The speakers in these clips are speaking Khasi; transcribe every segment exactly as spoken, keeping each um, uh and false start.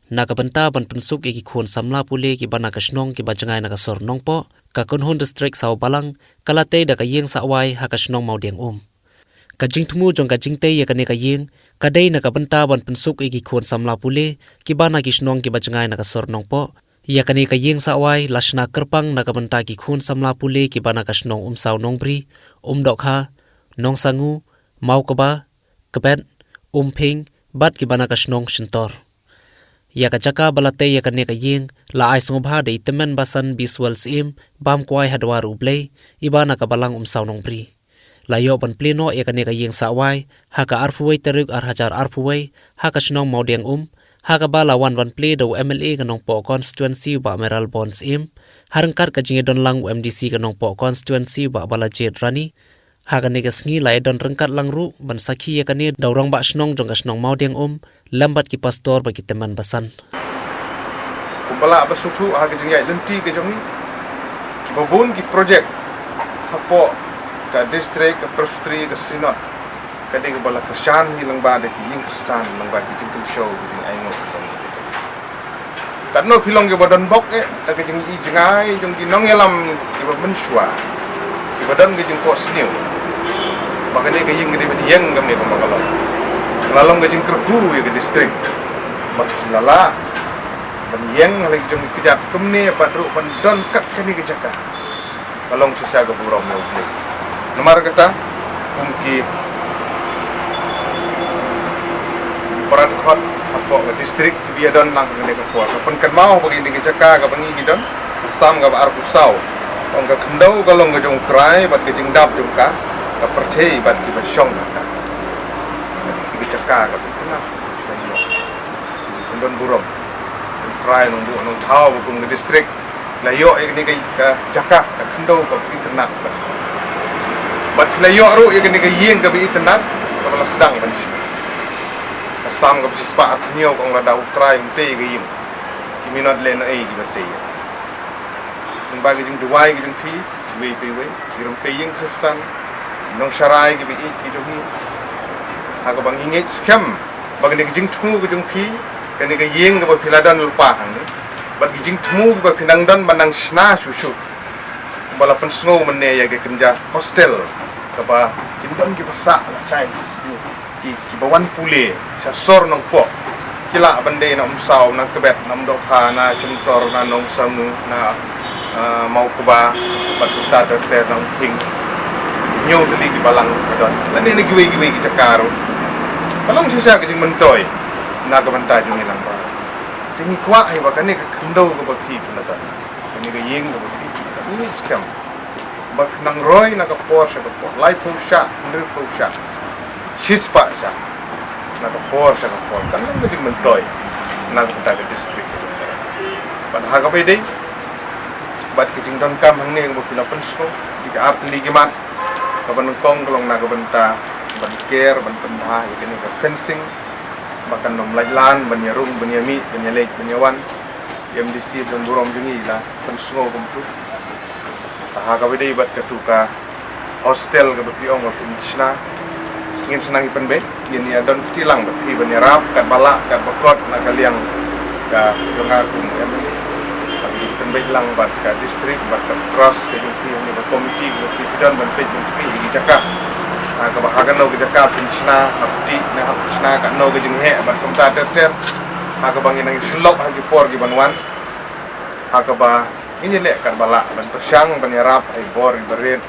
Na ka bynta ban pynsuk ïa ki khun samla pule kiba na ka shnong kiba jngai na ka sor Nongpoh, ka Kynhun District Sawbalang ka la tei da ka ïing sawai ha ka shnong Mawdiang Um. Ka jingthmu jong ka jingtei ïa kane ka ïing ka dei na ka bynta ban pynsuk ïa ki khun samla pule kiba na ki shnong kiba jngai na ka sor Nongpoh. Ïa kane ka ïing sawai la shna kyrpang na ka bynta ki khun samla pule kiba na ka shnong Umsaw Nongbri, Umdohkha, Nongsangu, Mawkba, Kbet, Umphing bad kiba na ka shnong Shyntor. Ïa ka jaka ba la tei ïa kane ka ïing la ai sngewbha da i Tymmen Basan Biswal Syiem, bam kwai ha dwar U Blei, iba na ka Balang Umsaw Nongbri. La ïoh ban plie noh ïa kane ka ïing sawai ha ka arphew wei tarik ar hajar arphew wei ha ka shnong Mawdiang Um, ha kaba la wan ban plie da u M L A ka Nongpoh constituency u Bah Mayralborn Syiem, ha ryngkat ka jingïadon lang u M D C ka Nongpoh constituency u Bah Balajied Rani. Ha kane ka sngi la ïadon ryngkat lang ruh ban sakhi ïa kane da u rangbah shnong jong ka shnong Mawdiang Um, lem bad ki pastor bad ki tymmen basan. Kumba lah ba sngewthuh ha ka jingïaid lynti ka jong ngi, kiba bun ki project hapoh ka district, ka presbytery, ka synod, ka dei kaba la kyrshan hi lyngba da ki ïing khristan, lyngba ki jingkynshew, ki jingainguh. Katno phi long kiba don bok eh da ka jingïohi jngai jong ki nongïalam kiba mynshuwa, kiba don ka jingkoh sniew ba kane ka ïing ka dei ban ïeng kumne kumba ka long. Ka la long ka jingkyrkhu ïa ka district ba ki la lah ban ïeng ha la ki jong ki kjat kumne bad ruh ban don kat kane ka jaka. Ka long shisha ka burom ïa U Blei. Namar kata, kum ki para dkhot hapoh ka district kiba ïadon lang ha kane ka por, ka pynkynmaw ba kane ka jaka kaba ngi ngi don, ka Salm kaba arphew saw ka ong, ka khyndew ka long ka jong U Trai bad ka jingdap jong ka, ka pyrthei bad kiba shong ha ka. Ka jaka kaba itynnad, ka ïoh, ka jingpyndon burom. U Trai Nongbuh Nongthaw ba kum ka district la ïoh ïa kane ka, ka jaka, ka khyndew kaba itynnad. Bad la ïoh ruh ïa kane ka ïing kaba itynnad kaba la sdang ban shna. Ka Salm kaba shispah arphew hynñiew ka ong, lada U Trai um tei ïa ka ïing, ki minot lehnohei kiba tei ïa ka. Lyngba ka jingduwai ka jong phi iwei pa iwei, ki rympei ïing khristan, ki nongsharai kiba ïeit ki jong ngi, ha kaba ngi ngeit skhem ba kane ka jingthmu ka jong phi, kane ka ïing kaba phi la don lypa hangne, bad ka jingthmu kaba phi nang don ban nang shna shuh shuh, ba la pynsngew mynne ïa ka kynja hostel kaba kin don kiba sah la shai shisngi, ki, kiba wan pule sha sor Nongpoh, ki lah ban dei na Umsaw, na Kbet, na Umdohkha, na Shyntor, na Nongsangu, na, ah, Mawkba, bad kumta ter ter, na Umphing. Hynñiew tylli ki balang ba don lane na kiwei kiwei ki jaka ruh. Ka long shisha ka jingmyntoi na ka bynta jong ngi lang baroh. Te ngi kwah hi ba kane ka khyndew kaba phi phi la don, kane ka ïing kaba phi phi la don, ngi skhem ba phi nang roi na ka por sha ka por, laiphew shah, hynriewphew shah, shispah shah, na ka por sha ka por, kan long ka jingmyntoi na ka bynta ka district. Bad ha kaba ïadei bad ka jingdonkam hangne kaba phi la pynsngew, ki ar tylli ki mat, kaba nyngkong ka long na ka bynta ban ker, ban pynbha ïa kane ka fencing ba kan ym lait lan ban ïarung, ban ïamih, ban ïaleit, ban ïawan. I M D C ba don burom jong ngi i la pynsngew kumtu. Te ha kaba ïadei bad katu ka hostel kaba phi ong ba phin shna, ngin sa nang ïa pynbeit, ngin ïa don kti lang bad phi ban ïarap katba lah katba kot na ka liang ka jong nga kum M L A. Bad ngin pynbeit lang bad ka district bad ka trust ka jong phi, hangne ka komiti kaba phi phi don ban peit ban peit ïa ki jaka, ha kaba ha kano ka jaka phin shna, hapdeng ne hap shna, kano ka jingheh bad kumta ter ter. Ha kaba ngin nang ïasyllok ha ki por ki ban wan, ha kaba ngin ïaleh katba lah ban pyrshang ban ïarap ha i bor i barit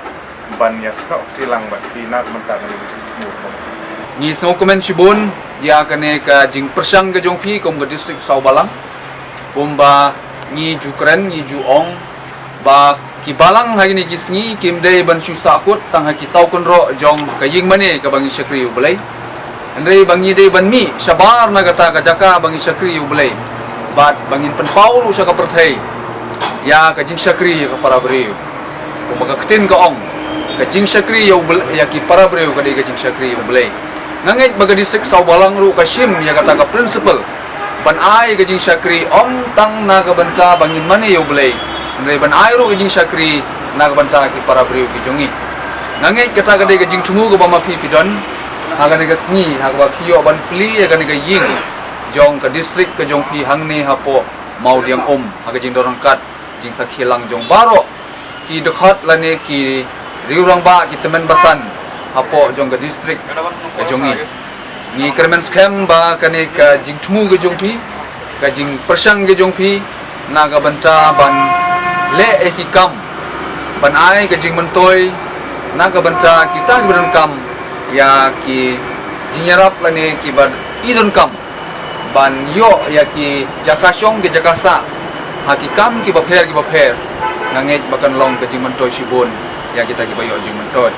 ban ïasnoh kti lang bad phi na ka bynta kane ka jingthmu. Ngi sngewkmen shibun ïa kane ka jingpyrshang ka jong phi kum ka district Sawbalang. Kumba ngi ju kren, ngi ju ong ba ki balang ha kine ki sngi kim dei ban shu sahkut tang ha ki saw kynroh jong ka ïing mane kaba ngi shakri ïa U Blei. Hynrei ba ngi dei ban mih shabar na kata ka jaka ba ngi shakri ïa U Blei, bad ba ngin pynpaw ruh sha ka pyrthei ïa ka jingshakri ïa ka para briew. Kumba ka ktien ka ong, ka jingshakri ïa U Blei, ïa ki para briew ka dei ka jingshakri ïa U Blei. Nga ngeit ba ka district Sawbalang ruh ka shim ïa kata ka principle ban ai ka jingshakri ym tang na ka bynta ba ngin mane ïa U Blei, hynrei ban ai ruh ka jingshakri na ka bynta ki para briew ki jong ngi. Nga ngeit kata ka dei ka jingthmu kaba ma phi phi don ha kane ka sngi, ha kaba phi ïoh ban plie ïa kane ka ïing jong ka district ka jong phi hangne hapoh Mawdiangum, ha ka jingdon ryngkat jingsakhi lang jong baroh ki dkhot lane ki riewrangbah, ki tymmen basan hapoh jong ka district ka jong ngi. Ngi kyrmen skhem ba kane ka jingthmu ka jong phi, ka jingpyrshang ka jong phi na ka bynta ban leh ïa ki kam, ban ai ka jingmyntoi na ka bynta kita kiba donkam ïa ki jingïarap lane kiba i donkam, ban ïoh ïa ki jaka shong, ki jaka sah ha ki kam kiba pher kiba pher. Nga ngeit ba kan long ka jingmyntoi shibun ïa kita kiba ïoh jingmyntoi.